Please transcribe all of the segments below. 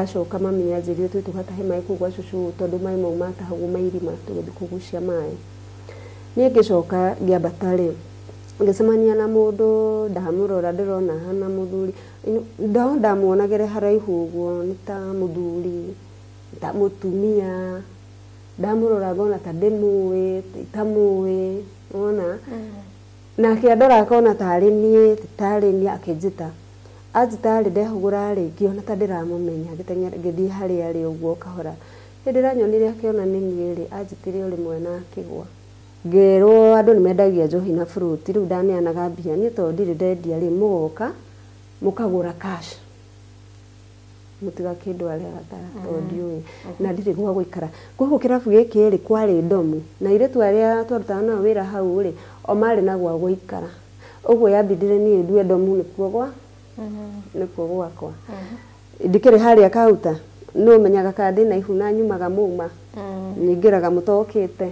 Ndacoka mami nĩanjĩrire tũthiĩ tũgatahe maĩ kũu gwa cũcũ, tondũ maĩ mau matahagwo ma irima, tũgĩthiĩ kũgucia maĩ. Niĩ ngĩcoka ngĩambata rĩ, ngĩcemania na mũndũ, ndamũrora ndĩrona ahana mũthuri, no ndamuonagĩra haraihu ũguo, nĩ ta mũthuri, ta mũtumia, ndamũrora ngona ta ndĩmũĩ, itamũĩ, wona? Nake andora akona tarĩ niĩ, tarĩ niĩ, akĩnjĩta. Anjĩta rĩ, ndehũgũra rĩ, ngĩona ta ndĩramũmenya, ngĩteng'era ngĩthiĩ harĩa arĩ ũguo kahora. Hĩndĩ ĩrĩa anyonire akĩona nĩ niĩ rĩ, anjĩtire o rĩmwe na akĩgwa. Ngĩrwo andũ nĩ mendagia njohi na fruit, rĩu ndaneanaga mbia, niĩ tondũ ndirĩ ndendia rĩ, mũgoka mũkagũra cash. Mũtigakĩndware hathara tondũ ndiũĩ na ndirĩ gwa gũikara. Koguo kĩrabu gĩkĩ rĩ, kwarĩ ndomu na airĩtu arĩa twarutaga nao wĩra hau rĩ, o marĩ na gwa gũikara. Ũguo yambindire niĩ ndue ndomu nĩkuo gwa nĩkuo gwakwa. Ndikĩrĩ harĩa kauta, nũ ũmenyaga kana ndĩna ihu na nyumaga mũma, nyingĩraga mũtokĩte.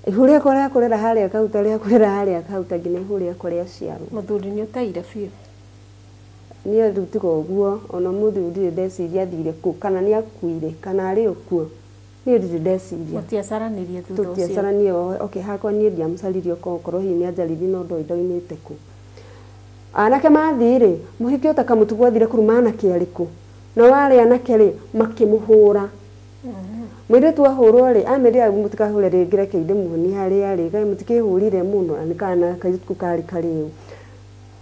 Ihu rĩakwa rĩa kũrera harĩa kauta, rĩa kũrera harĩa kauta nginya ihu rĩakwa rĩaciarwo. Mũthuri nĩ ũteire biũ. Niĩ rĩu tiga ũguo, ona ũmũthĩ ũyũ ndirĩ ndeciria athire kũ, kana nĩ akuire, kana arĩ o kuo. Niĩ ndirĩ ndeciria. Mũtiacaranirie thutha ũcio? Tũtiacaranirie, okay, hakwa niĩ ndiamũcaririe okorwo hihi nĩ anjaririe no ndoĩ ndaumĩte kũ. Anake mathiĩ rĩ, mũhiki ũyũ ta kamũtugo athire kũruma anake arĩkũ? Na warĩ anake rĩ, makĩmũhũra. Mũirĩtu ahũrwo rĩ, amerire mũtikahũre rĩngĩ, reke ndĩmuonie harĩa arĩ, kaĩ mũtikĩhũrire mũno, na nĩ kana kairĩtu kau karĩ karĩu.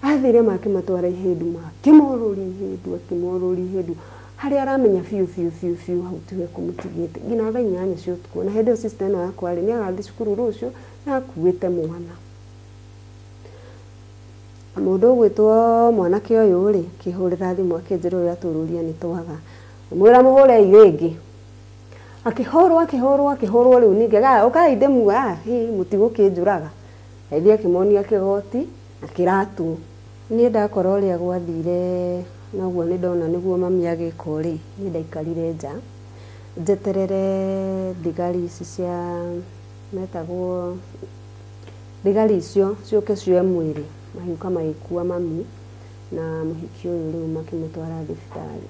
Athire makĩmatwara ihĩndu, makĩmorũria ihĩndu, akĩmorũria ihĩndu, harĩa aramenya biũ biũ biũ biũ hau tiwe kũmũtigĩte, nginya thaa 8 cia ũtukũ. Na hĩndĩ ĩyo sister ĩno yakwa rĩ, nĩ agathiĩ cukuru rũciũ, na akuĩte mwana. Mũndũ ũgwĩtwo mwanake ũyũ rĩ, akĩhũrĩra thimũ akĩnjĩra ũrĩa atũrũria nĩ twaga. Mwĩra mũhũre rĩngĩ. Akĩhũrwo, akĩhũrwo, akĩhũrwo rĩu ningĩ, ũkai ndĩmuoe, hihi mũtigũkĩnjũraga. Agĩthiĩ akĩmonia kĩgoti na kĩratũ. Niĩ ndakora ũrĩa gwathire noguo nĩ ndona nĩguo mami agĩkwo rĩ, niĩ ndaikarire nja njeterere thigari ici cia metagwo thigari icio ciũke cioe mwĩrĩ, magĩũka magĩkua mami na mũhiki ũyũ rĩu makĩmũtwara thibitarĩ.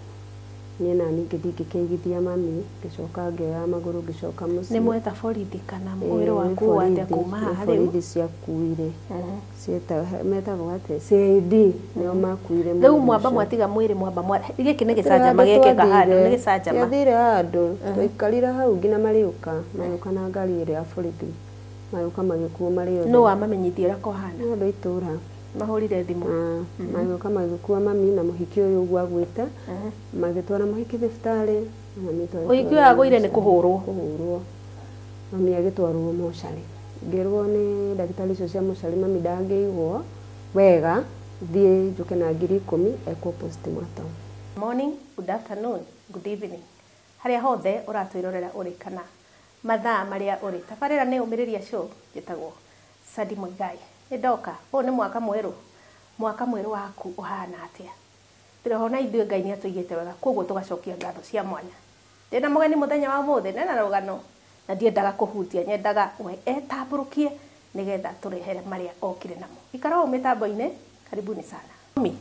Niĩ nani ngĩthiĩ ngĩkĩigithia mami, ngĩcoka ngĩoya magũrũ ngĩcoka mũciĩ. Nĩ mweta borithi kana mwĩrĩ waku atĩa kuma haha rĩu? Borithi ciakuire. Metagwo atĩa? CID nĩo makuire. Rĩu mwamba mwatiga mwĩrĩ, mwamba gĩkĩ nĩ gĩcanjama gĩkĩka handũ, nĩ gĩcanjama. Gĩathire handũ, twaikarire hau nginya marĩũka, magĩũka na ngari ĩrĩa ya borithi. Magĩũka magĩkuo marĩ othe. Nũ wamamenyithia ũrĩa kũhana? Nĩ andũ a itũũra. Mahũrire thimũ. Magĩũka magĩkua mami na mũhiki ũyũ ũguo agwĩte, magĩtwara mũhiki thibitarĩ. Mũhiki ũyũ agũire nĩ kũhũrwo. Kũhũrwo. Mami agĩtwarwo mocarĩ. Ngĩrwo nĩ ndagĩtarĩ icio cia mocarĩ mami ndangĩigwo wega, thiĩ njũke na 10,000 ekwo postmortem. Morning, good afternoon, good evening. Harĩa hothe ũratwĩrorera ũrĩ kana mathaa marĩa ũrĩ. Tabarĩra nĩ Ũmĩrĩria Show, njĩtagwo Sandi Muigai. Nĩ ndoka, ũyũ nĩ mwaka mwerũ. Mwaka mwerũ waku ũhana atĩa? Ndĩrona ithuĩ Ngai nĩ atũigĩte wega, koguo tũgacokia ngatho cia mwanya. Ndĩna mũgeni mũthenya wa ũmũthĩ, nena rũgano na ndiendaga kũhutia, nyendaga we etambũrũkie nĩgetha tũrehere marĩa okire namo. Ikara ũũ mĩtambo-inĩ, karibuni sana. Mami,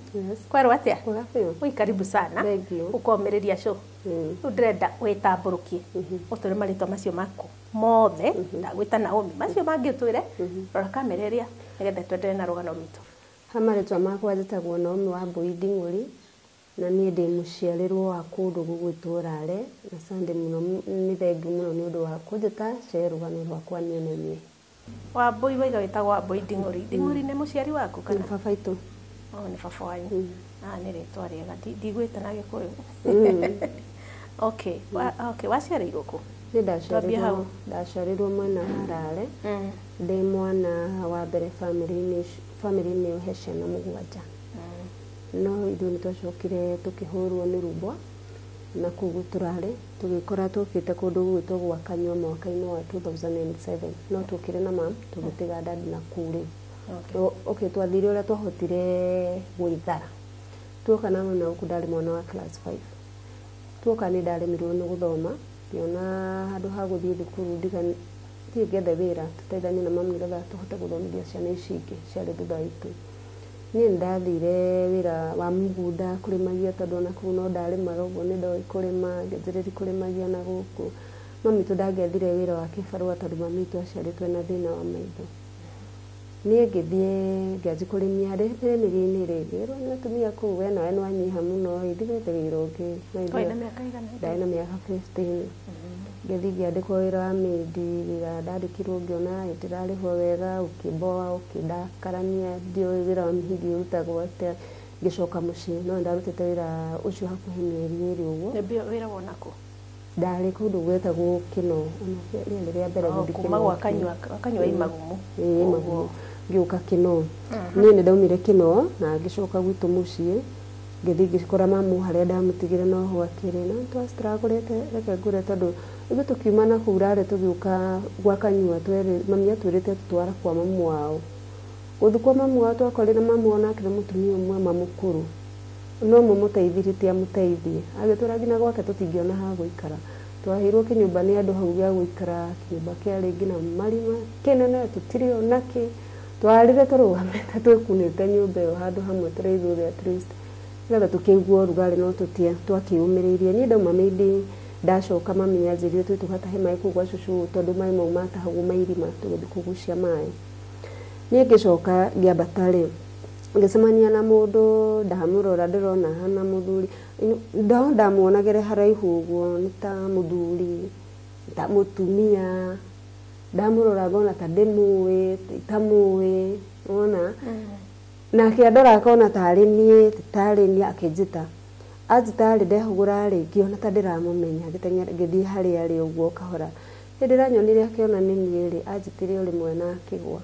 kwerwo atĩa? Kwega biũ. Oi, karibu sana. Thank you. Ũkomĩrĩria show. Rĩu ndĩrenda wĩtambũrũkie. Ũtwĩre marĩtwa macio maku mothe, ndagwĩta Naomi, macio mangĩ ũtwĩre, rora kamera ĩrĩa nĩgetha twendelee na rũgano rwitũ. Ha marĩtwa makwa njĩtagwo Naomi Wambui Nding'ũri, na niĩ ndĩ mũciarĩrwo wa kũndũ gũgwĩtwo Rare, na Sunday mũno, nĩ thengiũ mũno nĩ ũndũ wa kũnjĩta share rũgano rwakwa niĩ na inyuĩ. Wambui waiga wĩtagwo Wambui Nding'ũri. Nding'ũri nĩ mũciari waku kana? Nĩ baba itũ. Oh, nĩ baba wanyu. Ah, nĩ rĩtwa rĩega. Ndigwĩta na Gĩkũyũ. Okay, okay, waciarĩirwo kũ? Niĩ Twambie hau. ndaciarĩirwo mwena wa Rare. Ndĩ mwana wa mbere famĩlĩ-inĩ ĩyo he ciana 7. No ithuĩ nĩ twacokire tũkĩhũrwo nĩ rũbwa na kũu tũrarĩ, tũgĩkora tũkĩte kũndũ gũgwĩtwo gwa Kanyua mwaka-inĩ wa 2007. No tũkire na mam, tũgĩtiga dad na kũu rĩu. Okay, twathire ũrĩa twahotire gwĩthara. Tuoka na mami na gũkũ ndarĩ mwana wa class 5. Tuoka nĩ ndaremirwo nĩ gũthoma, ngĩona handũ ha gũthiĩ thukuru ndiga thiĩ ngethe wĩra tũteithanie na mami nĩgetha tũhote gũthomithia ciana ici ingĩ ciarĩ thutha witũ. Niĩ nĩndathire wĩra wa mũgũnda kũrĩmagia tondũ ona kũu no ndarĩmaga ũguo nĩ ndoĩ kũrĩma, ngĩanjĩrĩria kũrĩmagia na gũkũ. Mami witũ ndangĩathire wĩra wa kĩbarũa tondũ mami witũ aciarĩtwo ena thĩna wa maitho. Niĩ ngĩthiĩ ngĩanjia kũrĩmia rĩmĩrĩinĩ rĩ, ngĩĩrwo nĩ atumia kũu we nawe nĩ wanyiha mũno ĩ, thiĩ wethe wĩra ũngĩ. Warĩ na mĩaka ĩigana? Ndarĩ na mĩaka 15. Ngĩthiĩ ngĩandĩkwo wĩra wa maid, wĩra ndandĩkirwo ngĩona ndĩrarĩhwo wega, ũkĩmboa ũkĩndakarania, ndiũĩ wĩra wa maid ũrutagwo atĩa. Ngĩcoka mũciĩ, no nĩndarutĩte wĩra ũcio hakuhĩ mĩeri 2 ũguo. Nĩ wĩra wona kũ? Ndarĩ kũndũ gwetagwo Kĩno, rĩarĩ rĩa mbere gũthiĩ Kuma Kĩno. gwa Kanyua, Kanyua i Magumu. Ĩĩ Magumu. Ngĩũka Kĩno. Niĩ nĩndaumire Kĩno na ngĩcoka gwitũ mũciĩ, ngĩthiĩ ngĩkora mamu harĩa ndamũtigire noho akĩrĩ, no nĩtwa-struggle-ĩte reke ngwĩre tondũ ithuĩ tũkiuma na kũu Rarĩ tũgĩũka gwa Kanyua mami atwĩrĩte atũtwara kwa mamu wao. Gũthiĩ kwa mamu wao twakorire mamu wao nake nĩ mũtumia ũmwe mamũkũrũ. No mũmũteithirie ti amũteithie. Agĩtwĩra nginya gwake tũtingĩona ha gũikara. Twaheirwo kĩnyũmba nĩ andũ hau gĩa gũikara, kĩnyũmba kĩarĩ nginya marima kĩnene tũtirĩ ona kĩ. Twararire tũrũgamĩte twĩkunĩte nyũmba ĩyo handũ hamwe tũrĩ ithuothe at least nĩgetha tũkĩigue ũrugarĩ no twakĩũmĩrĩirie. Niĩ ndauma maid ndacoka mami anjĩrire tũthiĩ tũgatahe maĩ kũu gwa cũcũ tondũ maĩ mau matahagwo ma irima tũgĩthiĩ kũgucia maĩ. Niĩ ngĩcoka ngĩambata rĩ, ngĩcemania na mũndũ ndamũrora ndĩrona ahana mũthuri, no ndamuonagĩra haraihu ũguo nĩ ta mũthuri, ta mũtumia, ndamũrora ngona ta ndĩmũĩ, itamũĩ, wona? Nake andora akona tarĩ niĩ, tarĩ niĩ akĩnjĩta. Anjĩta rĩ, ndehũgũra rĩ, ngĩona ta ndĩramũmenya, ngĩteng'era ngĩthiĩ harĩa arĩ ũguo kahora. Hĩndĩ ĩrĩa anyonire akĩona nĩ niĩ rĩ, anjĩtire o rĩmwe na akĩgũa.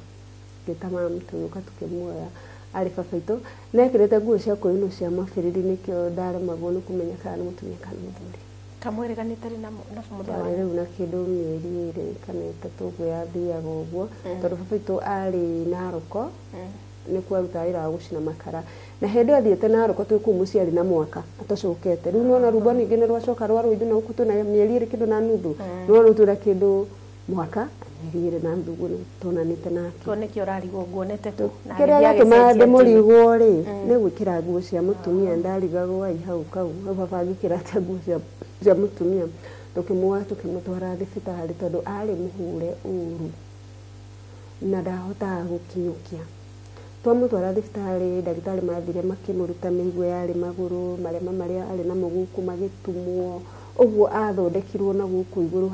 Ngĩta mamu tũgĩũka tũkĩmuoya arĩ baba witũ. Na ekĩrĩte nguo cia kwĩyunwo cia mabĩrĩri nĩkĩo ndaremagwo nĩ kũmenya kana nĩ mũtumia kana nĩ mũthuri. Kamwĩrĩganĩte rĩ na mũthuri Twarĩ wanyu? rĩu na kĩndũ mĩeri 2 kana 3 ũguo yathiaga ũguo, tondũ baba witũ arĩ Naroko, nĩkuo arutaga wĩra wa gũcina makara. Na hĩndĩ ĩyo athiĩte Naroko twĩ kũu mũciĩ arĩ na mwaka atacokete. Rĩu nĩwona rũmba ningĩ nĩ rwacoka rwarwo ithuĩ na gũkũ twĩna mĩeri 2 kĩndũ na nuthu. No rĩu twĩna kĩndũ mwaka mĩeri 2 na nuthu ũguo nĩtuonanĩte nake. Kĩo nĩkĩo ũrarigwo nguonete kũ? Na Kĩrĩa agĩthiĩ gĩatũmaga agĩcenjia ndĩmũrigwo rĩ, nĩ gwĩkĩra nguo cia mũtumia, ndarigagwo ai hau kau, hau baba angĩkĩra atĩa nguo cia mũtumia. Tũkĩmuoya tũkĩmũtwara thibitarĩ tondũ arĩ mũhũre ũru na ndahotaga gũkinyũkia. Twamũtwara thibitarĩ, ndagĩtarĩ mathire makĩmũruta mĩigua yarĩ magũrũ, marema marĩa arĩ namo gũkũ magĩtumwo, ũguo athondekirwo na gũkũ igũrũ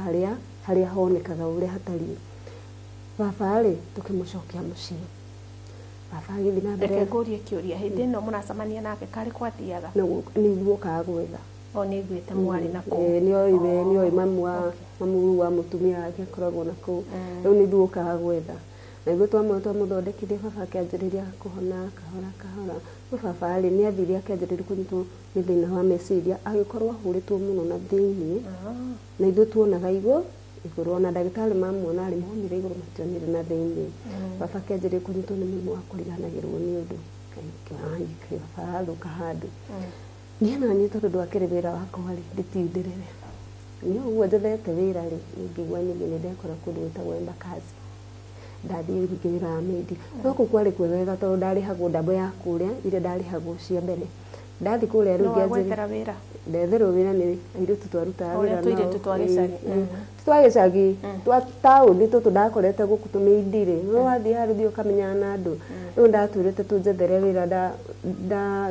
harĩa honekaga ũrĩa hatariĩ. Baba rĩ, tũkĩmũcokia mũciĩ. Baba agĩthiĩ na mbere. Reke ngũrie kĩũria, hĩndĩ ĩno mũracemania nake karĩ kwathiaga? Nĩ ithuĩ okaga gwetha. O nĩ aiguĩte mwarĩ na kũu? Nĩoĩ mamu wa mũtumia wake akoragwo na kũu. Rĩu nĩ ithuĩ okaga gwetha. Na ithuĩ twamũthondekithia baba akĩanjĩrĩria kũhona kahora kahora. No baba rĩ, nĩ athire akĩanjĩrĩria kũnyitwo nĩ thĩna wa meciria, agĩkorwo ahũrĩtwo mũno na thĩiniĩ. Na ithuĩ tuonaga igũrũ, ona ndagĩtarĩ mamuona rĩ, monire igũrũ mationire na thĩiniĩ. Baba akĩanjĩrĩria kũnyitwo nĩ mũrimũ wa kũriganagĩrwo nĩ ũndũ. Baba arathũka handũ. Niĩ na niĩ tondũ ndwakĩrĩ wĩra wakwa rĩ, ndĩtindĩrĩre. Niĩ ũguo njethete wĩra rĩ, ngĩigua ningĩ nĩ ndekora kũndũ gwĩtagwo Embakasi. Ndathiĩ ningĩ wĩra wa maid. No kũu kwarĩ kwega tondũ ndarĩhagwo ndambo ya kũrĩa, iria ndarĩhagwo cia mbere. Ndathiĩ kũrĩa rĩu No ngĩanjĩrĩria wagwethera wĩra? Ndetherwo wĩra nĩ airĩtu twarutaga Ũrĩa wĩra tũirĩtu nao. twa gĩcagi. Ti twa gĩcagi, twa taũni tũtũ ndakorete gũkũ tũmĩindi rĩ, no wathiĩ harĩa ũthiĩ ũkamenyana na andũ. Rĩu ndatwĩrĩte tũnjethere wĩra,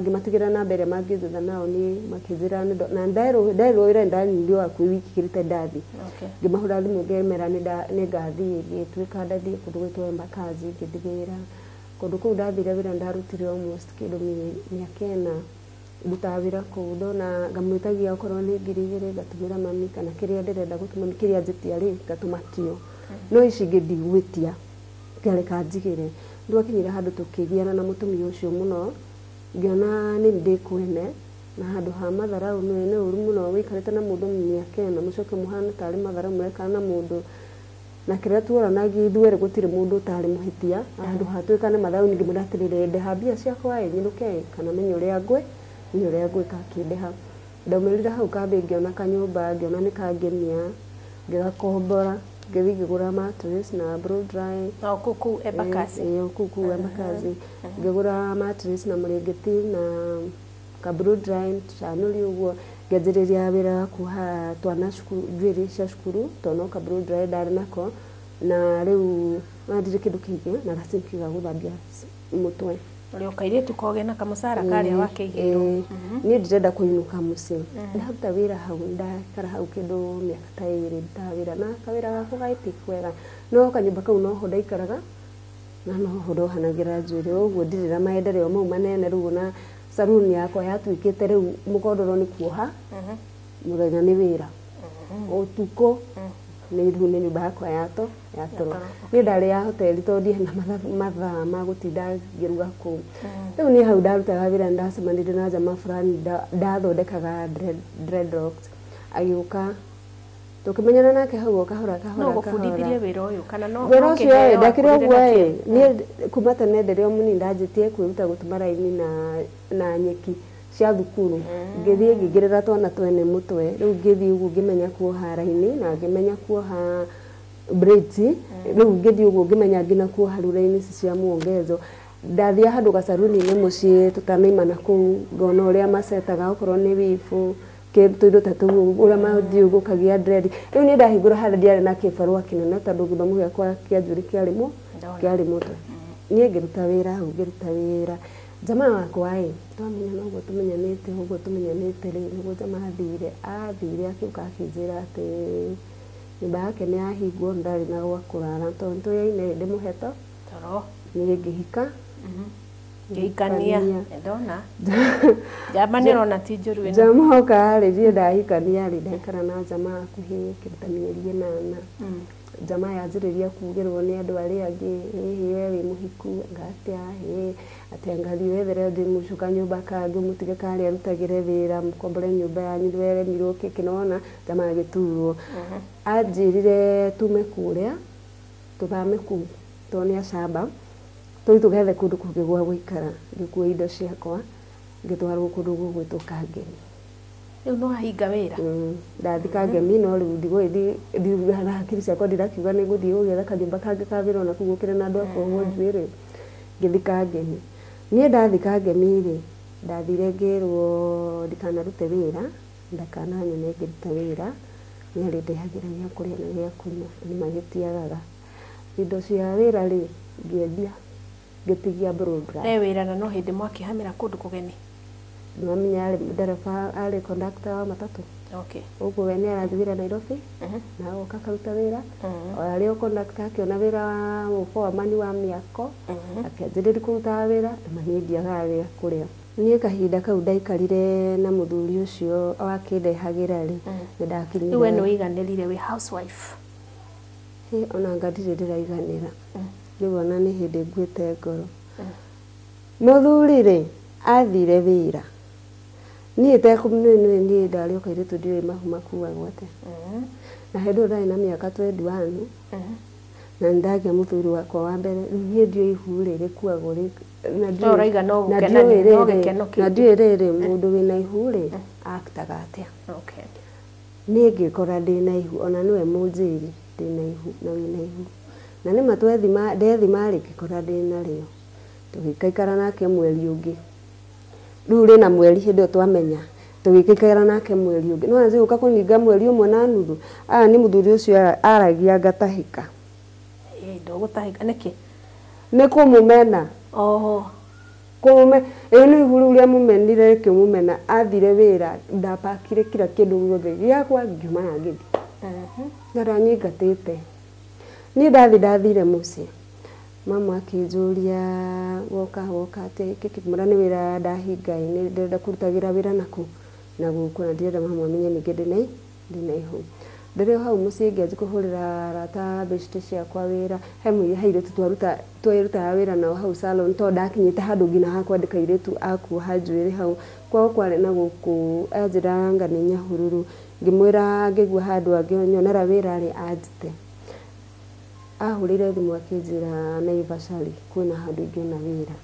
ngĩmatigĩra namba ĩrĩa mangĩnjetha nao niĩ makĩnjĩra na nderwo wĩra nĩndanyitire hakuhĩ wiki igĩrĩ itarĩ ndathiĩ. Ngĩmahũra thimũ ngĩmera nĩngathiĩ, ngĩtuĩka ndathiĩ kũndũ gwĩtwo Embakasi ngĩthiĩ wĩra. Kũndũ kũu ndathire wĩra ndarutire almost kĩndũ mĩaka 4 ndutaga wĩra kũu, ndona ngamwĩtagia okorwo nĩ 2,000 ngatũmĩra mami kana kĩrĩa ndĩrenda gũtũma kĩrĩa njĩtia rĩ ngatũma kĩo. No ici ingĩ ndigwĩtia, ngareka njigĩre. Nĩtwakinyire handũ tũkĩgiana na mũtumia ũcio mũno, ngĩona nĩ ndĩkwene na handũ ha matharau nĩ ũru mũno wĩikarĩte na mũndũ mĩaka 4 mũcoke mũhane tarĩ matharau mũrekana na mũndũ. Na kĩrĩa tuoranagia ithuerĩ gũtirĩ mũndũ ũtarĩ mũhĩtia, handũ ha twĩkane matharau ngĩmwĩra atĩrĩrĩ, ndeha mbia ciakwa ĩ nyinũke ĩ kana menye ũrĩa ngwĩka akĩndeha. Ndaumĩrire hau kambĩ ngĩona kanyũmba, ngĩona nĩ kangenia, ngĩgakombora. Ngĩthiĩ ngĩgũra mattress na blow dry. No kũu kũu Embakasi. Ĩĩ, kũu kũu Embakasi. Ngĩgũra mattress na mũrĩngĩti na ka blow dry tũcanũri ũguo, ngĩanjĩrĩria wĩra wa kuoha twana cukuru, njuĩrĩ cia cukuru, tondũ no ka blow dry ndarĩ nako, na rĩu na ndirĩ kĩndũ kĩngĩ na gacinki ga gũthambia mũtwe. Ũrĩ o kairĩtu koge na kamũcara karĩa wakĩigĩirwo. Niĩ ndirenda kũinũka mũciĩ. Ndaruta wĩra hau, ndakara hau kĩndũ mĩaka ta 2 ndutaga wĩra na kawĩra gakwa gaĩ ti kwega, no kanyũmba kau noho ndaikaraga na noho ndohanagĩra njuĩrĩ, ũguo ndirĩ na maendeleo mau manene. Rĩu na saluni yakwa yatuĩkĩte rĩu mũkondoro nĩ kuoha, mũthenya nĩ wĩra, ũtukũ nĩ rĩu nĩ nyũmba yakwa ya toro. Niĩ ndarĩ ya hoteli tondũ ndiarĩ na mathaa ma gũtinda ngĩruga kũu. Rĩu niĩ hau ndarutaga wĩra nĩ ndacemanirie na jamaa fulani ndathondekaga dreadlocks, agĩũka tũkĩmenyana nake hau o kahora kahora. No gũbundithirie wĩra ũyũ kana no wĩra ũcio ĩ ndakĩrĩ ũguo ĩ, niĩ kuma tene ndĩrĩ o mũnini ndanjĩtie kwĩruta gũtuma raini na nyeki cia thukuru. Ngĩthiĩ ngĩingĩrĩra twana twene mũtwe, rĩu ngĩthiĩ ũguo ngĩmenya kuoha raini na ngĩmenya kuoha braids, rĩu ngĩthiĩ ũguo ngĩmenya nginya kuoha rĩu raini ici cia muongezo. Ndathiĩ handũ gacaruni-inĩ mũciĩ tũtanaimana kũu, ngona ũrĩa macetaga okorwo nĩ wibu tũindo ta tũu ũrĩa mathiĩ gũkagia dread. Rĩu niĩ ndahingũra harĩa ndiarĩ na kĩbarũa kĩnene tondũ gĩthomo gĩakwa kĩa njuĩrĩ kĩarĩ mũtwe. Niĩ ngĩruta wĩra hau, ngĩruta wĩra jamaa wakwa ĩ, twamenyana ũguo tũmenyanĩte ũguo tũmenyanĩte rĩ, nĩguo jamaa athire akĩũka akĩnjĩra atĩ nyũmba yake nĩ yahingwo, ndarĩ na gwa kũrara tondũ nĩtũyaine ndĩmũhe toro. Niĩ ngĩhika. Ngĩhikania, ndona njamba nĩ ũrona ti njũru ĩno. Jamaa oka rĩ, niĩ ndahikania rĩ, ndaikara na jamaa hakuhĩ kĩndũ ta mĩeri 8. Jamaa yanjĩrĩria kugĩrwo nĩ andũ arĩa angĩ, hihi we wĩ mũhiku ngatia, atĩ angathiĩ wethere ndĩmũcuka nyũmba kangĩ mũtige karĩa arutagĩre wĩra, mũkombore nyũmba yanyu weremirwo kĩkĩ, nĩwona jamaa agĩturwo. Anjĩrire tume kũrĩa tũthame kũu tondũ nĩ acamba, tũthiĩ tũgethe kũndũ kũngĩ gwa gũikara. Ngĩkua indo ciakwa ngĩtwarwo kũndũ gũgwĩtwo Kangemi. Rĩu no ahinga wĩra? Ndathiĩ Kangemi, no rĩu ndigũgĩthiĩ na hakiri ciakwa ndirakiuga nĩ ngũthiĩ gũgĩetha kanyũmba kangĩ ka wĩra ona kũu gũkĩrĩ na andũ a kuohwo njuĩrĩ. Ngĩthiĩ Kangemi. Niĩ ndathiĩ Kangemi rĩ, ndathire ngĩrwo ndikanarute wĩra, ndakananyone ngĩruta wĩra, nĩ arĩndehagĩra gĩa kũrĩa na gĩa kũnyua, nĩ magĩtiagaga. Indo cia wĩra rĩ, ngĩendia, ngĩtigia blow dry. Ne wĩra na no hĩndĩ mwakĩhamĩra kũndũ kũgeni? Nĩwamenya arĩ ndereba, arĩ conductor wa matatũ. Okay. Ũguo we nĩ arathiĩ wĩra Nairobi, na agoka akaruta wĩra. O arĩ o conductor akĩona wĩra wa foreman wa mĩako, akĩanjĩrĩria kũrutaga wĩra, na niĩ ndiagaga gĩa kũrĩa. Niĩ kahinda kau ndaikarire na mũthuri ũcio wakĩndehagĩra rĩ, nĩ ndakinyire. Rĩu we nĩ wĩiganĩrire wĩ housewife? Ona anga ndirĩ ndĩraiganĩra. Rĩu ona nĩ hĩndĩ nguĩte ngoro. Mũthuri rĩ, athire wĩra. Niĩ niĩ ndarĩ o kairĩtu ndiũĩ mahu makuagwo atĩa. Na hĩndĩ ĩyo ndarĩ na mĩaka 21, na nĩ ndagĩa mũthuri wakwa wa mbere. Rĩu niĩ ndiũĩ ihu rĩ rĩkuagwo rĩ, na ndiũĩ rĩrĩ mũndũ wĩna ihu rĩ aktaga atĩa. Okay. Niĩ ngĩkora ndĩna ihu, ona nĩwe mũnjĩri ndĩna ihu na wĩna ihu. Na nĩma ndethima rĩ, ngĩkora ndĩna rĩo. Tũgĩikaikara nake mweri ũngĩ. Rĩu rĩna mweri hĩndĩ ĩyo twamenya, tũgĩikaikara nake mweri ũngĩ. No anjĩ gũka kũninga mweri 1.5, aya nĩ mũthuri ũcio aragia ngatahĩka. Ndũgũtahĩka nĩkĩ? Nĩ kũmũmena. Oho. Ĩĩ nĩ ihu rĩu rĩamũmenire rĩkĩmũmena, athire wĩra, ndapakire kila kĩndũ gĩothe gĩakwa ngiuma na ngĩthiĩ. Na ndanyingatĩte. Niĩ ndathiĩ ndathire mũciĩ. Mama akĩnjũria woka woka atĩ kĩkĩmũra nĩ wĩra ndahinga nĩ ndĩrenda kũrutagĩra wĩra naku na gũkũ na ndirenda mama amenye ningĩ ndĩna ihu. Ndĩrĩ o hau mũciĩ ngĩanjia kũhũrĩra arata beshte ciakwa wĩra, he airĩtu twarutaga wĩra nao hau salon tondũ ndakinyĩte handũ nginya ha kwandĩka airĩtu a kuoha njuĩrĩ hau. Kwao kwarĩ na gũkũ anjĩra anga nĩ Nyahururu, ngĩmwĩra ngĩigua handũ angĩnyonera wĩra rĩ anjĩte. Ahũrĩire thimũ akĩnjĩra Naivasha rĩ kwĩna handũ ingĩona wĩra.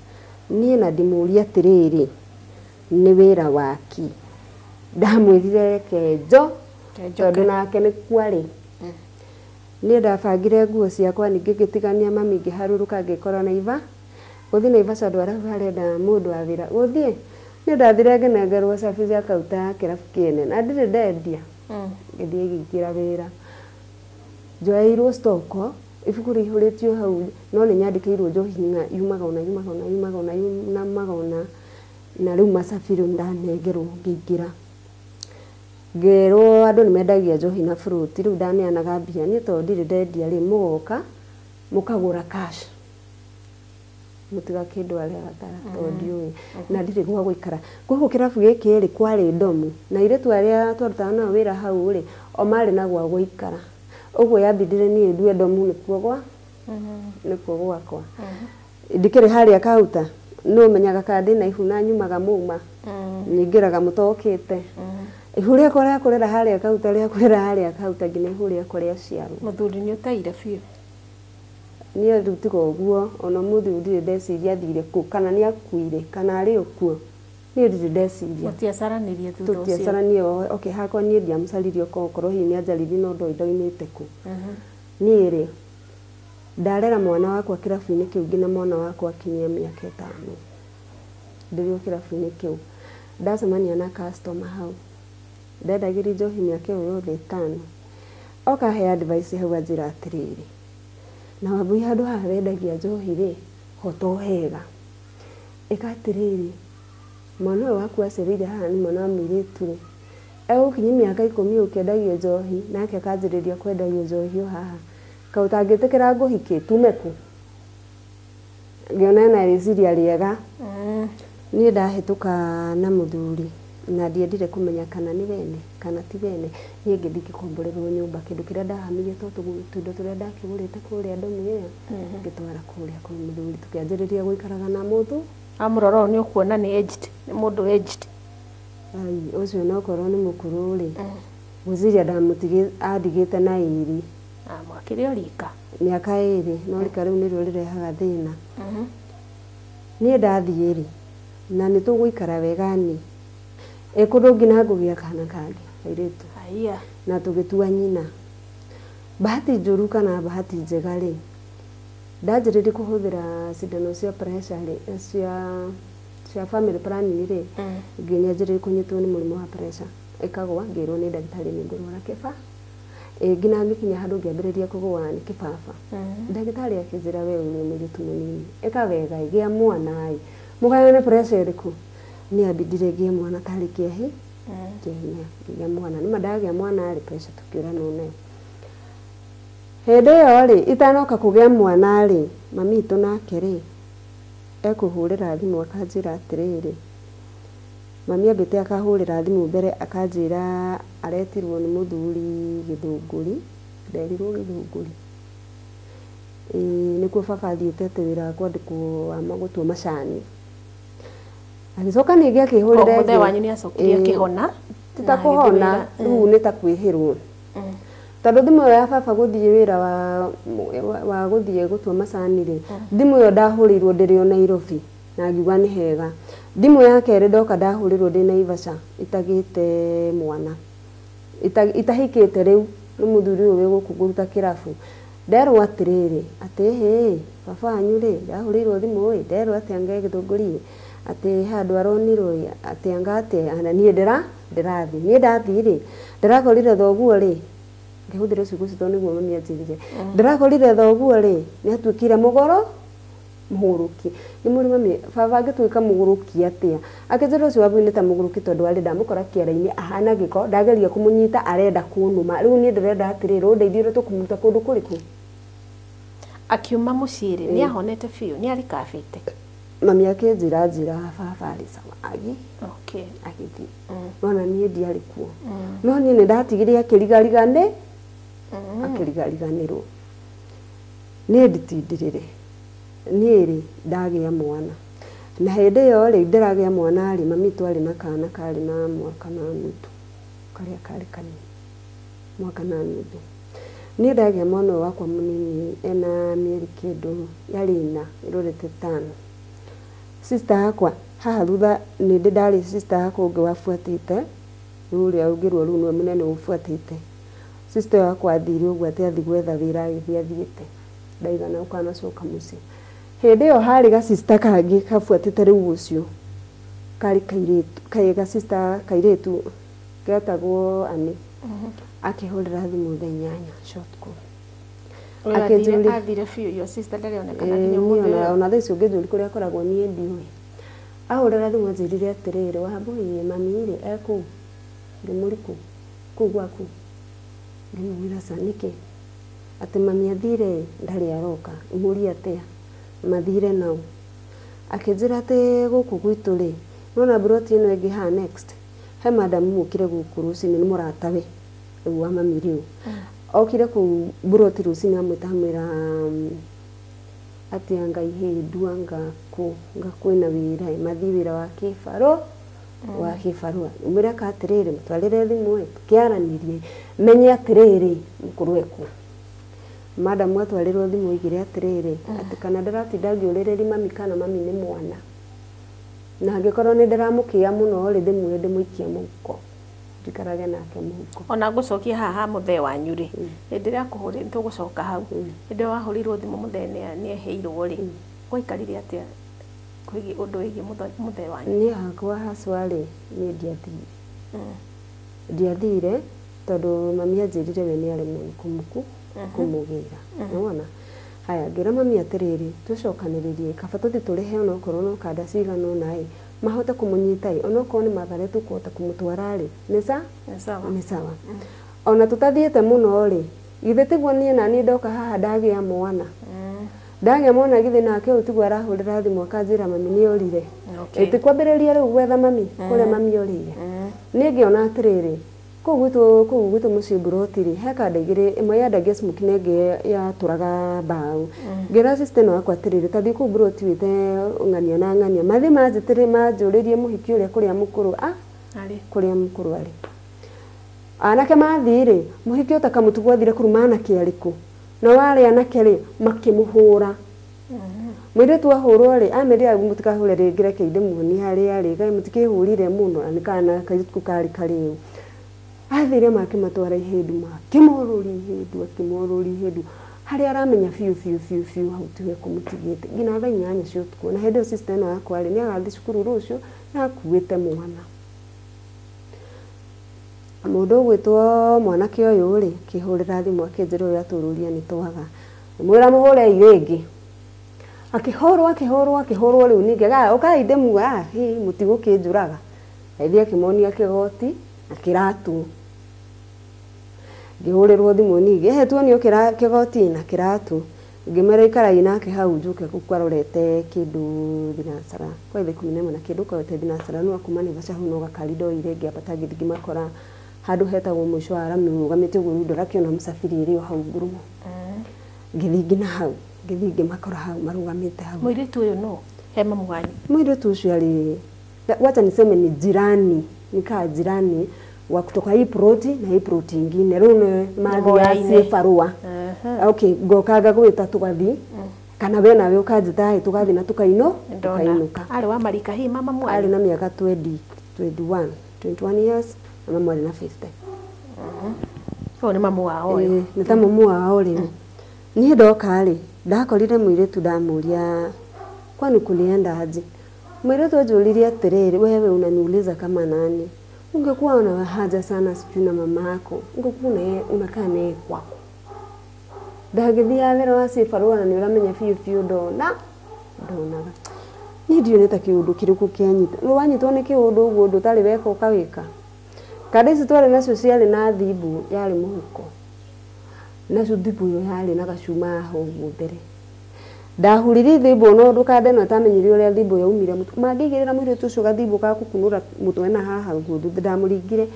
Niĩ na ndĩmũrie atĩrĩrĩ, nĩ wĩra waki? Ndamwĩrire reke njo, tondũ nake nĩ kwarĩ. Niĩ ndabangire nguo ciakwa ningĩ ngĩtigania mami ngĩharũrũka ngĩkora Naiva gũthiĩ Naivasha andũ arĩa harenda mũndũ wa wĩra gũthiĩ niĩ ndathire ngĩnengerwo cabi cia kauta ya kĩrabu kĩene na ndirĩ ndendia. Ngĩthiĩ ngĩingĩra wĩra njoeirwo stoko ibuku rĩihũrĩtio hau no nĩ nyandĩkĩirwo njohi yumaga ũna yumaga ũna yumaga ũna yumaga ũna na rĩu macabi rĩu ndanengerwo ngĩingĩra ngĩrwo andũ nĩ mendagia njohi na fruit rĩu ndaneanaga mbia niĩ tondũ ndirĩ ndendia rĩ mũgoka mũkagũra cash mũtigakĩndware hathara tondũ ndiũĩ na ndirĩ gwa gũikara. Koguo kĩrabu gĩkĩ rĩ kwarĩ ndomu na airĩtu arĩa twarutaga nao wĩra hau rĩ o marĩ na gwa gũikara ũguo yambindire niĩ ndue ndomu nĩkuo gwa nĩkuo gwakwa. Ndikĩrĩ harĩa kauta no menyaga kana ndĩna ihu na nyumaga mũma nyingĩraga mũtokĩte ihu rĩakwa rĩa kũrera harĩa kauta rĩa kũrera harĩa kauta nginya ihu rĩakwa rĩaciarwo. Mũthuri nĩ ũteire biũ. Niĩ rĩu tiga ũguo ona ũmũthĩ ũyũ ndirĩ ndeciria athire kũ kana nĩ akuire kana arĩ o kuo niĩ ndirĩ ndeciria. Mũtiacaranirie thutha ũcio. Tũtiacaranie okay hakwa niĩ ndiamũcaririe okorwo hihi nĩ anjaririe no ndoĩ ndaumĩte kũ. Niĩ rĩ ndarera mwana wakwa kĩrabu-inĩ kĩu nginya mwana wakwa akinyia mĩaka 5 ndĩrĩ o kĩrabu-inĩ kĩu ndacemania na customer hau ndendagĩria njohi mĩaka ĩyo yothe 5 oka he advice hau anjĩra atĩrĩrĩ na Wambui handũ haha wendagia njohi rĩ ho to hega ĩka atĩrĩrĩ mwana ũyũ waku acereire haha nĩ mwana wa mũirĩtu rĩ egũkinyia mĩaka 10 ũkĩendagia njohi nake akanjĩrĩria kwendagia njohi o haha kaĩ ũtangĩtĩkĩra ngũhike tume kũ ngĩona ena rĩciria rĩega. Niĩ ndahĩtũka na mũthuri na ndiendire kũmenya kana nĩ wene kana ti wene niĩ ngĩthiĩ ngĩkomborerwo nyũmba kĩndũ kĩrĩa ndahamirie to tũindo tũrĩa ndakĩgũrĩte kũrĩa ndomu ĩyo ngĩtwara kũrĩa kwĩ mũthuri tũkĩanjĩrĩria gũikaraga na mũthuri. Amũrora ũũ nĩ ũkuona nĩ aged nĩ mũndũ aged. Ai ũcio no korwo nĩ mũkũrũ rĩ ngwĩciria andigĩte na ĩrĩ. Mwakĩrĩ o rika mĩaka 2 no rika rĩu nĩrĩo rĩrehaga thĩna. Niĩ ndathiĩ rĩ na nĩ tũgũikara wega nĩ kũndũ nginya ngũgĩa kana kangĩ kairĩtu na tũgĩtua nyina. Bahati njũru kana bahati njega rĩ ndanjĩrĩria kũhũthĩra cindano cia pressure rĩ cia family planning rĩ nginya njĩrĩrie kũnyitwo nĩ mũrimũ wa pressure ĩkagwa ngĩrwo nĩ ndagĩtarĩ nĩ ngũrwara kĩba nginya ngĩkinya handũ ngĩambĩrĩria kũgũa nĩ kĩbaba. Ndagĩtarĩ akĩnjĩra we ũrĩ mũirĩtu mũnini ĩka wega gĩa mwana ĩ mũgayane pressure ĩrĩkũ. Niĩ ambindire ngĩe mwana tarĩ kĩehi kĩhinya ngĩgĩa mwana nĩma ndagĩa mwana rĩ pressure tũkĩũranwo nayo. Hĩndĩ ĩyo rĩ itanoka kũgĩa mwana rĩ mami witũ nake rĩ ekũhũrĩra thimũ akanjĩra atĩrĩrĩ mami ambĩte akahũrĩra thimũ mbere akanjĩra aretirwo nĩ mũthuri Gĩthũngũri nderirwo Gĩthũngũri nĩkuo baba athiĩte atĩ wĩra wa kwandĩkwo wa gũtua macani. Agĩcoka ningĩ akĩhũrĩra mũthee wanyu nĩ acokire akĩhona ti ta kũhona rĩu nĩ ta kwĩhĩrwo tondũ thimũ ĩyo ya baba gũthiĩ wĩra wa gũthiĩ gũtua macani rĩ thimũ ĩyo ndahũrĩirwo ndĩrĩ o Nairobi na ngiuga nĩ hega. Thimũ ya kerĩ ndoka ndahũrĩrwo ndĩ Naivasha itagĩte mwana itahikĩte rĩu nĩ mũthuri ũyũ wĩ gũkũ ngũruta kĩrabu nderwo atĩrĩrĩ atĩ hĩ baba wanyu rĩ ndahũrĩirwo thimũ ĩ nderwo atĩ anga Gĩthũngũri atĩ handũ aronirwo ĩ atĩ anga atĩ na niĩ ndĩrathiĩ niĩ ndathiĩ rĩ ndĩrakorire thoguo rĩ ngĩhũthĩra ciugo icio tondũ nĩguo mami anjĩrire ndĩrakorire thoguo rĩ nĩ atuĩkire mũgoro mũgũrũki nĩ mũrĩ mami baba angĩtuĩka mũgũrũki atĩa akĩnjĩra ũcio Wambui nĩ ta mũgũrũki tondũ arĩ ndamũkora kĩara-inĩ ahana gĩko ndageria kũmũnyita arenda kũnũma rĩu niĩ ndĩrenda atĩrĩrĩ ũndeithie ũrĩa tũkũmũruta kũndũ kũrĩkũ. Akiuma mũciĩ rĩ nĩ ahonete biũ nĩ arikabĩte. Mami akĩnjĩra njĩra baba arĩ sawa agĩthiĩ nona niĩ ndiarĩ kuo no niĩ nĩ ndatigire akĩrigariganĩrwo niĩ nditindirire niĩ rĩ ndagĩa mwana na hĩndĩ ĩyo rĩ ndĩragĩa mwana rĩ mami twarĩ na kana karĩ na mwaka na nuthu karĩa karĩ kanini mwaka na nuthu. Niĩ ndagĩa mwana ũyũ wakwa mũnini ena mĩeri kĩndũ yarĩ 4 ĩrorete 5. Sister yakwa haha thutha nĩ ndĩ ndarĩ sister yakwa ũngĩ wabuatĩte rĩu ũrĩa ũngĩrwo rĩu nĩwe mũnene ũbuatĩte Sister yakwa athire ũguo atĩ athi gwetha wĩra agĩthiĩ athiĩte ndaigana ũkanacoka mũciĩ. Hĩndĩ ĩyo harĩ gacista kangĩ kabuatĩte rĩu ũcio karĩ kairĩtu gacista kairĩtu getagwo Ani. Akĩhũrĩra thimũ thaa 8 short call. Athire biũ, your sister ndarĩ onekana nginya ũmũthĩ ũyũ. Ona thaa ici ũngĩnjũria kũrĩa akoragwo niĩ ndiũĩ. Ahũrĩra thimũ anjĩrire atĩrĩrĩ, Wambũi mami rĩ ekũu? Ngĩmũria kũ? Kũu gwaku? Ngĩmwĩra ca nĩkĩ? Atĩ mami athire ndarĩ aroka. Ngĩmũria atĩa? Mathire nau. Akĩnjĩra atĩ gũkũ gwitũ rĩ, nĩwona mburoti ĩno ĩngĩ haha next, he madamu mũkire gũkũ rũcinĩ nĩ mũratawe rĩu wa mami rĩu. Okire kũu mburoti rũcinĩ amwĩta amwĩra atĩ anga ihĩndũ anga kũ anga kwĩna wĩra mathiĩ wĩra wa kĩbarũ wa kĩbarũa. Mwĩre aka atĩrĩrĩ mũtwarĩre thimũ ĩ tũkĩaranĩrie menye atĩrĩrĩ mũkũrũ ekũ. Madamu atwarĩrwo thimũ oigire atĩrĩrĩ atĩ kana ndĩratinda ngĩũrĩrĩria mami kana mami nĩ mwana. Na angĩkorwo nĩ ndĩramũkĩa mũno rĩ ndĩmuoye ndĩmũikie mũhuko njikarage nake mũhuko. Ona ngũcokia haha mũthee wanyu rĩ, hĩndĩ ĩrĩa akũhũrĩire nĩtũgũcoka hau, hĩndĩ ĩyo wahũrĩirwo thimũ mũthee nĩ eheirwo rĩ, gwaikarire atĩa kwĩgiĩ ũndũ wĩgiĩ mũthee wanyu? Niĩ hakwa hacwa rĩ niĩ ndiathire. Ndiathire tondũ mami anjĩrire we nĩ aremwo nĩ kũmũgĩra. Nĩwona? Haya ngĩra mami atĩrĩrĩ tũcokanĩrĩrie kaba tũthiĩ tũrĩhe onokorwo no kanda cigana ũna ĩ mahote kũmũnyita ĩ onokorwo nĩ Mathare tũkũhota kũmũtwara rĩ nĩ sawa nĩ sawa. Ona tũtathiĩte mũno rĩ githĩ tiguo niĩ na niĩ ndoka haha ndagĩa mwana. Ndagĩa mwana githĩ nake ũyũ tiguo arahũrĩra thimũ akanjĩra mami nĩ orire. Ĩti kwambĩrĩria rĩu gwetha mami kũrĩa mami orĩire. Niĩ ngĩona atĩrĩrĩ kũu gwitũ mũciĩ mburoti rĩ he kanda igĩrĩ ĩmwe yendagia smoky na ĩngĩ yatũraga mbaũ. Ngĩra sister ĩno yakwa atĩrĩrĩ ta thiĩ kũu mburoti wĩte ng'ania na ng'ania mathiĩ manjĩtĩre manjũrĩrie mũhiki ũrĩa kũrĩa mũkũrũ arĩ kũrĩa mũkũrũ arĩ. Anake mathiĩ rĩ mũhiki ũyũ ta kamũtugo athire kũruma anake arĩkũ na warĩ anake rĩ makĩmũhũra. Mũirĩtu ahũrwo rĩ amerire mũtikahũre rĩngĩ reke ndĩmuonie harĩa arĩ kaĩ mũtikĩhũrire mũno na nĩ kana kairĩtu karĩ karĩu. Athire makĩmatwara ihĩndũ makĩmorũria ihĩndũ akĩmorũria ihĩndũ harĩa aramenya biũ biũ biũ biũ hau tiwe kũmũtigĩte nginya thaa 8 cia ũtukũ. Na hĩndĩ ĩyo sister ĩno yakwa rĩ nĩ agathiĩ cukuru rũciũ na akuĩte mwana. Mũndũ ũgwĩtwo mwanake ũyũ rĩ akĩhũrĩra thimũ akĩnjĩra ũrĩa atũrũria nĩ twaga. Mwĩra mũhũrei rĩngĩ. Akĩhũrwo akĩhũrwo akĩhũrwo rĩu ningĩ ũkai ndĩmuoya hi mũtigũkĩnjũraga. Agĩthiĩ akĩmonia kĩgoti na kĩratũ. Ngĩhũrĩrwo thimũ ningĩ ehe tuonio kĩgoti na kĩratũ. Ngĩmera ikarai nake hau njoke gũkũ arorete kĩndũ thinacara kwa thaa 11 na kĩndũ karorete thinacara no akuma Naivasha hau no gakari ndoire ngĩambata ngĩthiĩ ngĩmakora handũ hetagwo mũico wa rami rũgamĩte ũguo rĩu ndũrakĩona mũcabiri ĩrĩ o hau ngurumo. Ngĩthiĩ nginya hau ngĩthiĩ ngĩmakora hau marũgamĩte hau. Mũirĩtu ũyũ nũ? He mamu wanyu? Mũirĩtu ũcio arĩ wacha niseme ni jirani, nikaa jirani wa kutoka hii ploti na hii ploti ingine rĩu nĩ mathiaga cibarũa. Okay, ngokaga gwĩta tũgathiĩ kana we nawe ũkanjĩta ĩ tũgathiĩ na tũkainũka. Arĩ wa marika hii mama mwanyu? Arĩ na mĩaka 21 years na mamu arĩ na 50. Ũyũ nĩ mamu wao ũyũ? Nĩ ta mamu wao rĩu. Niĩ ndoka rĩ ndakorire mũirĩtu ndamũria kwani kulienda aje? Mũirĩtu anjũririe atĩrĩrĩ wewe unaniuliza kama nani? Ungekuwa una haja sana sijui na mama yako, ungekuwa unakaa naye kwako. Ndagĩthiĩ wĩra wa cibarũa na nĩ ũramenya biũ biũ ndonaga. Niĩ ndiũĩ nĩ ta kĩũndũ kĩrĩkũ kĩanyita. Rĩu wanyitwo nĩ kĩũndũ ũguo ũndũ ũtarĩ weka ũkawĩka. Kanda ici twarĩ nacio ciarĩ na thimbu yarĩ mũhuko. Nacio thimbu ĩyo yarĩ na gacuma haha ũguo mbere. Ndahuririe thimbu no ũndũ kanda ĩno ĩtamenyire ũrĩa thimbu yaumire mũtwe. Mangĩigĩrĩra mũirĩtu ũcio gathimbu ga gũkunũra mũtwe na haha ũguo ndamũringire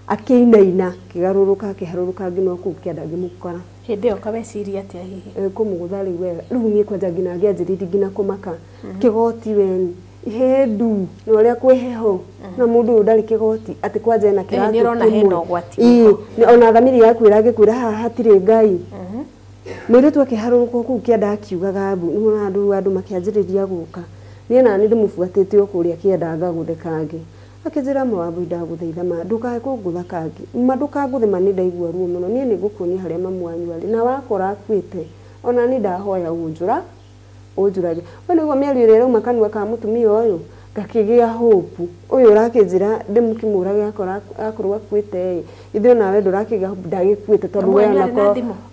akĩinaina akĩgarũrũka akĩharũrũka nginya kũu kĩanda ngĩmũkora. Hĩndĩ ĩyo kaweciria atĩa hihi? Kũmũgũtha rĩu wega. Rĩu niĩ kwanja nginya ngĩanjĩrĩria nginya kũmaka. Kĩgoti we ihĩndu na ũrĩa kwĩ heho na mũndũ ũyũ ndarĩ kĩgoti atĩ kwanja ena kĩratũ Nĩ ũrona hena ũgwati. Ĩĩ, ona thamiri yaku ĩrangĩkwĩra haha hatirĩ Ngai. Mũirĩtu akĩharũrũka kũu kĩanda akiugaga mbu nĩwona andũ makĩanjĩrĩria gũka. Niĩ nani ndĩmũbuatĩte o kũrĩa kĩanda ngagũthe kangĩ. Akĩnjĩra mawambu ndagũthaitha ma ndũkae kũngũtha kangĩ ma ndũkangũthe ma nĩ ndaigua ruo mũno niĩ nĩngũkuonia harĩa mamu wanyu arĩ na wakora akuĩte ona niĩ ndahoya ũnjũra ũnjũrage. We nĩguo mĩario ĩrĩa ĩrauma kanua ka mũtumia ũyũ ngakĩgĩa hope ũyũ ũrakĩnjĩra ndĩmũkĩmũrage akorwo akuĩte ĩ ithuĩ nawe ndũrakĩgĩa hope ndagĩkuĩte tondũ we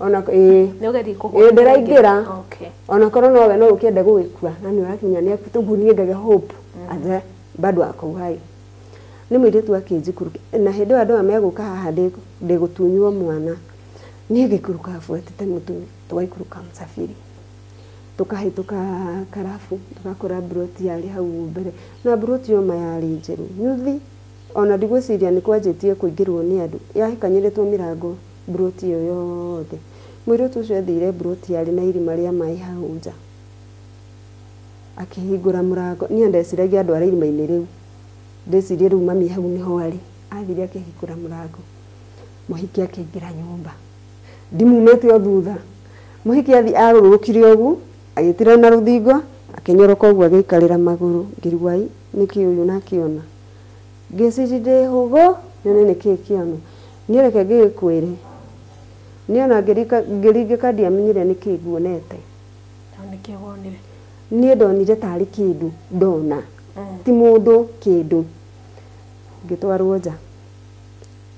ona ĩĩ ĩĩ ndĩraingĩra onakorwo nowe no ũkĩende gũgĩkua na nĩ ũrakĩmenya nĩ akuĩte ũguo niĩ ngagĩa hope athe bado ako uhai. Nĩ mũirĩtu akĩnjikũrũkia na hĩndĩ ĩyo andũ aya megũka haha ndĩgũtunywo mwana niĩ ngĩikũrũka buatĩte mũtumia tũgaikũrũka Msafiri tukahĩtũka karabu tũgakora mburoti yarĩ hau mbere na mburoti yo ma yarĩ njerũ nyuthi ona ndigwĩciria nĩ kwanjĩtie kũingĩrwo nĩ andũ yahĩkanyĩrĩtwo mĩrango mburoti ĩyo yothe. Mũirĩtu ũcio athire mburoti yarĩ na irima rĩa maĩ hau nja akĩhingũra mũrango niĩ ndeciragia andũ arĩa irima-inĩ rĩu ndecirie rĩu mami hau nĩho arĩ athire akĩhingũra mũrango mũhiki akĩingĩra nyũmba ndimumĩte o thutha mũhiki athi arũrũkire ũguo agĩtira na rũthingo akĩnyoroka ũguo agĩikarĩra magũrũ ngĩrigwo ai nĩkĩ ũyũ nakĩona ngĩciria ndĩ hũgũ nyone nĩkĩ kĩonwo niĩ reke ngĩgĩkwĩre niĩ ona ngĩringĩka ndiamenyire nĩkĩ nguonete niĩ ndonire tarĩ kĩndũ ndona ti mũndũ kĩndũ ngĩtwarwo nja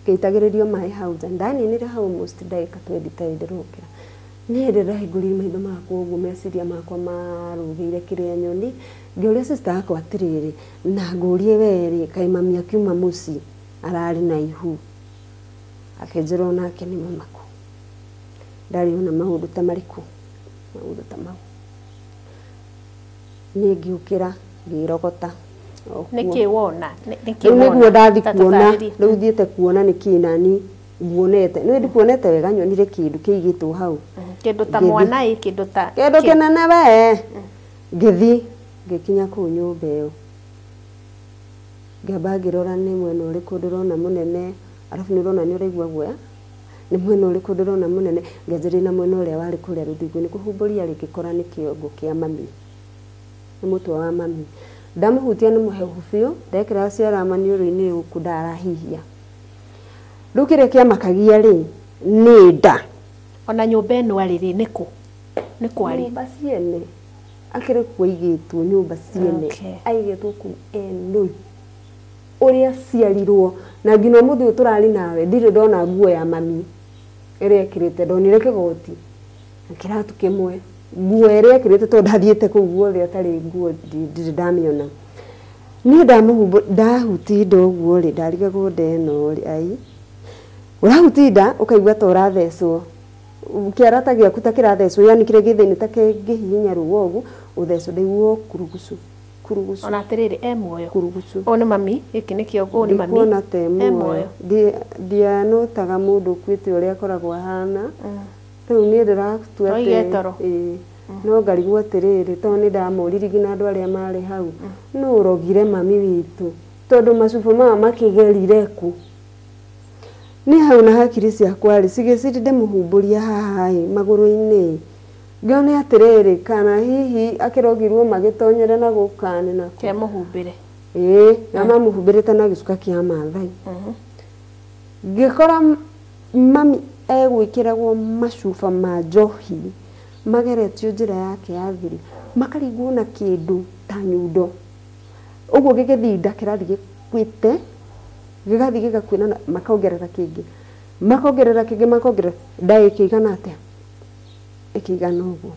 ngĩitagĩrĩrio maĩ hau nja ndaninire hau almost ndagĩka 20 tarĩ ndĩrokĩra niĩ ndĩrahingũrire maitho makwa ũguo meciria makwa marũgĩire kĩrĩa nyoni ngĩũria sister yakwa atĩrĩrĩ na ngũrie werĩ kaĩ mami akiuma mũciĩ ararĩ na ihu akĩnjĩra onake nĩ mũmaku ndarĩ ona maũndũ ta marĩkũ maũndũ ta mau niĩ ngĩũkĩra ngĩrogota nĩkĩ wona rĩu nĩguo ndathi kuona rĩu thiĩte kuona nĩkĩ nani nguonete nĩ ndikuonete wega nyonire kĩndũ kĩigĩtwo hau kĩndũ ta mwana ĩ kĩndũ ta kĩndũ kĩnene we ngĩthi ngĩkinya kũu nyũmba ĩyo ngĩamba ngĩrora nĩ mwena ũrĩkũ ndĩrona mũnene arabu nĩ ũrona nĩ ũraigua guoya nĩ mwena ũrĩkũ ndĩrona mũnene ngĩanjĩrĩria na mwena ũrĩa warĩ kũrĩa rũthingo-inĩ kũhumbũria rĩngĩkora nĩ kĩongo kĩa mami nĩ mũtwe wa mami ndamũhutia nĩ mũhehu biũ ndekĩra ciara maniũrũ-inĩ gũkũ ndarahihia rĩu kĩrĩa kĩamakagia rĩ nĩ nda ona nyũmba ĩno arĩ rĩ nĩkũ nĩkũ arĩ nyũmba ciene akĩrĩ kuo aigĩtwo nyũmba ciene aigĩtwo kũu eno ũrĩa ciarirwo na nginya ũmũthĩ ũyũ tũrarĩ nawe ndirĩ ndona nguo ya mami ĩrĩa ĩkĩrĩte ndonire kĩgoti na kĩratũ kĩmwe nguo ĩrĩa ĩkĩrĩte tondũ ndathiĩte kũu guothe atarĩ nguo ndirĩ ndamĩona niĩ ndahuti nda ũguo rĩ ndarigagwo nda ĩno rĩ ai ũrahuti nda ũkaigua ta ũrathecwo kĩara ta gĩaku ta kĩrathecwo yani kĩrĩa gĩ thĩinĩ ta kĩngĩhihinya ruo ũguo ũthecwo ndaiguo kurugucu kurugucu ona atĩrĩrĩ e muoyo kurugucu ũyũ nĩ mami gĩkĩ nĩkĩo ũyũ nĩ mami ndikuona ta e muoyo ndianotaga mũndũ ũkuĩte ũrĩa akoragwo ahana rĩu niĩ ndĩratua atĩ no ngarigwo atĩrĩrĩ tondũ nĩ ndamũririe nginya andũ arĩa marĩ hau nũ ũrogire mami witũ tondũ macuba maya makĩgerire kũ nĩ hau na hakiri ciakwa rĩ cigĩciri ndĩmũhumbũria haha ĩ magũrũ-inĩ ngĩone atĩrĩrĩ kana hihi akĩrogirwo magĩtonyere na gũkane na kĩamũhumbĩre ĩĩ na mamũhumbĩrĩte na gĩcuka kĩa Maathai ngĩkora mami egwĩkĩragwo macuba ma njohi mageretio njĩra yake ya thiri makarigwo na kĩndũ ta nyundo ũguo gĩgĩthinda kĩrathiĩ gĩkuĩte gĩgathiĩ gĩgakuĩna makongerera kĩngĩ makongerera kĩngĩ makongerera nda ĩkĩigana atĩa ĩkĩigana ũguo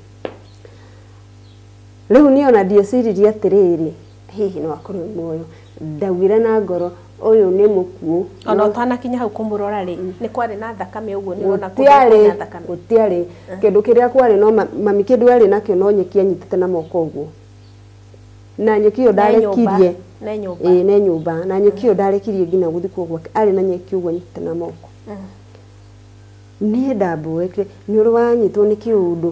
rĩu niĩ ona ndieciririe atĩrĩrĩ hihi no akorwo muoyo ndaugire na ngoro ũyũ nĩ mũkuũ ona ũtanakinya hau kũmũrora rĩ nĩ kwarĩ na thakame ũguo nĩ ũrona kũrĩ na thakame gũtiarĩ kĩndũ kĩrĩa kwarĩ no mami kĩndũ arĩ nakĩo no nyeki anyitĩte na moko ũguo na nyeki ĩyo ndarekirie ĩĩ nĩ nyũmba na nyeki ĩyo ndarekirie nginya gũthikwo gwake arĩ na nyeki ũguo anyitĩte na moko niĩ ndamboekire nĩ ũrĩ wanyitwo nĩ kĩũndũ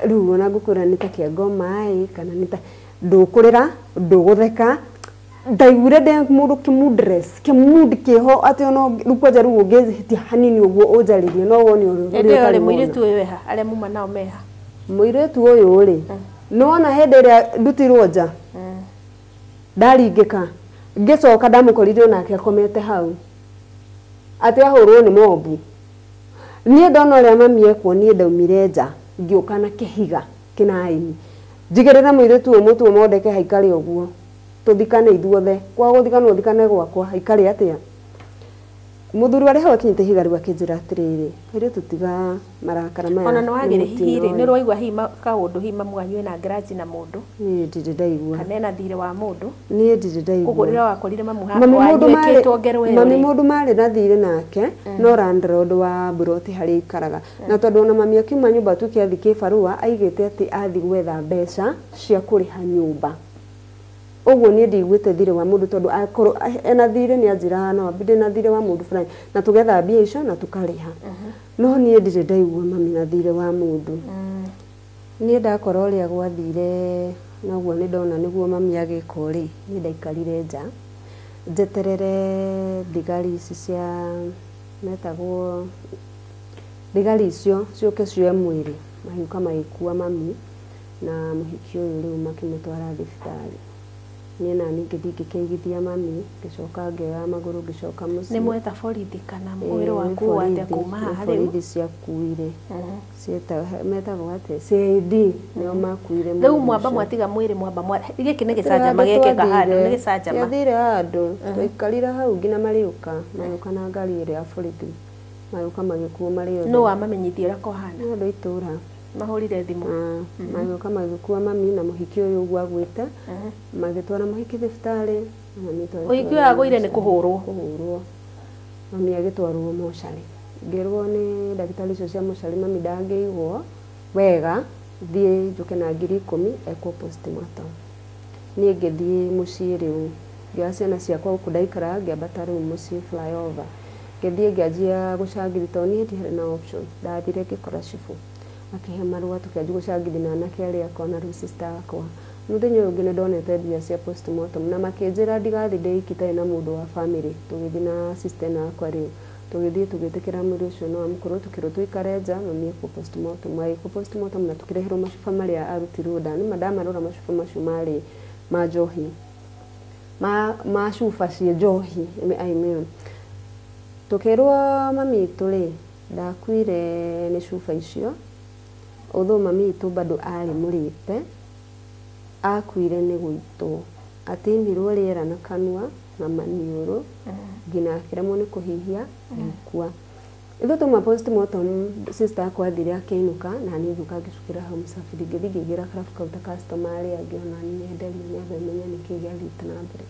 rĩu ona ngũkwĩra nĩ ta kĩa ngoma ĩ kana nĩ ta ndũkũrĩra ndũgũtheka ndaiguire ndĩ mũndũ kĩmundress kĩmund kĩho atĩ ona rĩu kwanja rĩu ũngĩhĩtia hanini ũguo ũnjarĩrie no wone ũrĩa ũtarĩ mũirĩtu ũyũ eha arĩa muma nao meha mũirĩtu ũyũ rĩ nĩ wona hĩndĩ ĩrĩa ndutirwo nja ndaringĩka Ngĩcoka ndamũkorire onake akomete hau atĩ ahũrwo nĩ mobu. Niĩ ndona ũrĩa mami ekwo, niĩ ndaumire nja ngĩũka na kĩhiga kĩnaini njigĩrĩre mũirĩtu ũyũ mũtwe mondeke haikare ũguo, tũthikane ithuothe, kwa gũthikana ũthikane gwakwa haikare atĩa. Mũthuri warĩ hau akinyĩte ihiga rĩu akĩnjĩra atĩrĩrĩ, kairĩtu tiga marakara maya. Ona nĩ wagĩrĩ nĩ hihi rĩ, mũtino nĩ ũyũ. ũraigua hihi kaũndũ hihi mamu wanyu ena grudge na mũndũ Niĩ ndirĩ ndaigua. kana ena thirĩ wa mũndũ? Niĩ ndirĩ ndaigua. Koguo rĩrĩa wakorire mamu Mami wanyu mũndũ marĩ ekĩtwo ngero ĩyo mami rĩ, mũndũ marĩ na thirĩ nake no landlord wa buroti harĩa aikaraga, na tondũ ona mami akiuma nyũmba atuĩke athi kĩbarũa aigĩte atĩ athi gwetha mbeca cia kũrĩha nyũmba. Ũguo niĩ ndiguĩte thirĩ wa mũndũ, tondũ akorwo ena thirĩ nĩ anjĩraga no ambinde na thirĩ wa mũndũ fulani na tũgetha mbia icio na tũkarĩha. No niĩ ndirĩ ndaigua mami na thirĩ wa mũndũ. Niĩ ndakora ũrĩa gwathire noguo nĩ ndona nĩguo mami agĩkwo rĩ, niĩ ndaikarire nja njeterere thigari ici cia metagwo thigari icio ciũke cioe mwĩrĩ. Magĩũka magĩkua mami na mũhiki ũyũ rĩu makĩmũtwara thibitarĩ. Niĩ nani ngĩthiĩ ngĩkĩigithia mami, ngĩcoka ngĩoya magũrũ ngĩcoka mũciĩ. Nĩ mweta borithi kana mwĩrĩ Ĩĩ, waku nĩ atĩa borithi, kuma nĩ haha rĩu? borithi ciakuire. Metagwo atĩa? CID nĩo makuire Rĩu mwĩrĩ mwamba ũcio. mwatiga mwĩrĩ mwamba gĩkĩ nĩ gĩcanjama gĩekĩka handũ, nĩ gĩcanjama. Twathire handũ twaikarire hau nginya marĩũka, magĩũka na ngari ĩrĩa ya borithi, magĩũka magĩkuo marĩ othe. Nũ wamamenyithia ũrĩa kũhana? Nĩ andũ a itũũra. Mahũrire thimũ. Magĩũka magĩkua mami na mũhiki ũyũ ũguo agwĩte, magĩtwara mũhiki thibitarĩ na mami Mũhiki ũyũ agũire nĩ kũhũrwo. Kũhũrwo. Mami agĩtwarwo mocarĩ. Ngĩrwo nĩ ndagĩtarĩ icio cia mocarĩ mami ndangĩigwo wega, thiĩ njũke na 10,000 ekwo postmortem. Niĩ ngĩthiĩ mũciĩ rĩu, ngĩoya ciana ciakwa gũkũ ndaikaraga, ngĩambata rĩu mũciĩ flyover. Ngĩthiĩ ngĩanjia gũcangithia tondũ niĩ ndiarĩ na option. Ndathire ngĩkora cibũ akĩhe marũa, tũkĩanjia gũcangithia na anake arĩa akwa na rĩu sister akwa. Mũthenya ũyũ ũngĩ nĩ ndonete mbia cia postmortem na makĩnjĩra ndigathiĩ ndĩ iki itarĩ na mũndũ wa family. Tũgĩthiĩ na sister ĩno yakwa rĩu, tũgĩthiĩ tũgĩtĩkĩra mwĩrĩ ũcio no wamũkũrũ, tũkĩrwo tũikare nja mami ekwo postmortem. Agĩkwo postmortem na tũkĩreherwo macuba marĩa arutirwo nda. Nĩma ndamarora macuba macio marĩ ma njohi, ma cuba cia njohi, I mean. Tũkĩrwo mami witũ rĩ ndakuire nĩ cuba icio, although mami witũ bado arĩ mũrĩte, akuire nĩ gũitwo, atĩmirwo rĩera na kanua na maniũrũ nginya akĩremwo nĩ kũhihia agĩkua. Ithuĩ twauma postmortem sister akwa athire akĩinũka na niĩ ngĩũka ngĩcukĩra hau Msafiri, ngĩthiĩ ngĩingĩra karabu kau ta customer arĩa angĩ ona nyenderio nyambe menye nĩkĩĩ gĩathiĩte na mbere.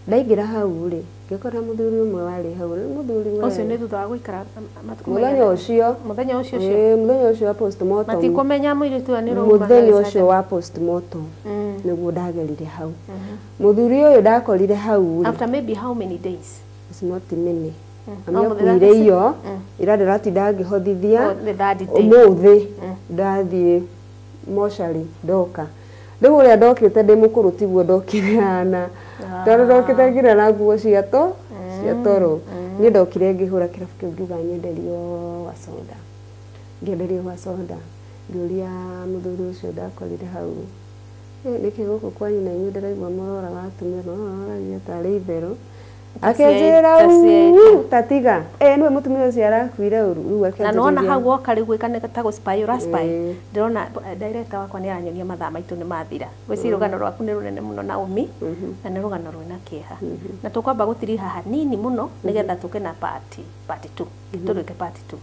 Ndaingĩra hau rĩ, ngĩkora mũthuri ũmwe warĩ hau, nĩ mũthuri we. Ũcio nĩ thutha wa gũikara matukũ Mũthenya maigana? ũcio. Mũthenya ũcio ũcio. Ĩĩ, mũthenya ũcio wa postmortem. Matikũmenya mũirĩtu ũyũ nĩ ũrauma Mũthenya na ũcio wa postmortem nĩguo ndagerire hau. Mũthuri ũyũ ndakorire hau rĩ. After maybe how many days? It's not many. No Mami mũthenya akuire ũcio? iyo, ira ndĩratinda ngĩhothithia. Oh, the third day. Ũmũthĩ ndathiĩ mocarĩ ndoka. Rĩu ũrĩa ndokĩte ndĩ mũkũrũ tiguo ndokire hana. Tondũ ndokĩte nginya na nguo cia to cia toro. Niĩ ndokire ngĩhũra kĩrabu kĩu ngiuga nyenderio gacoda. Ngĩenderio gacoda. Ngĩũria mũthuri ũcio ndakorire hau, nĩkĩ gũkũ kwanyu na inyuĩ ndĩraigua mũroraga atumia no mũroragia tarĩ itherũ. Akĩnjĩra tatiga. Nĩwe mũtumia ũcio arakuire ũru. Rĩu Na nĩwona akĩanjĩrĩria. hau woka rĩu gwĩka nĩ ta gũ-spy ũra-spy. Ĩĩ. Ndĩrona director wakwa nĩ aranyonia mathaa maitũ nĩ mathira. Ngwĩciria rũgano rwaku nĩ rũnene mũno Naomi, na nĩ rũgano rwĩna kĩeha. Na tũkwamba gũtiriha hanini mũno nĩgetha tũke na part 2. Tũrĩke part 2.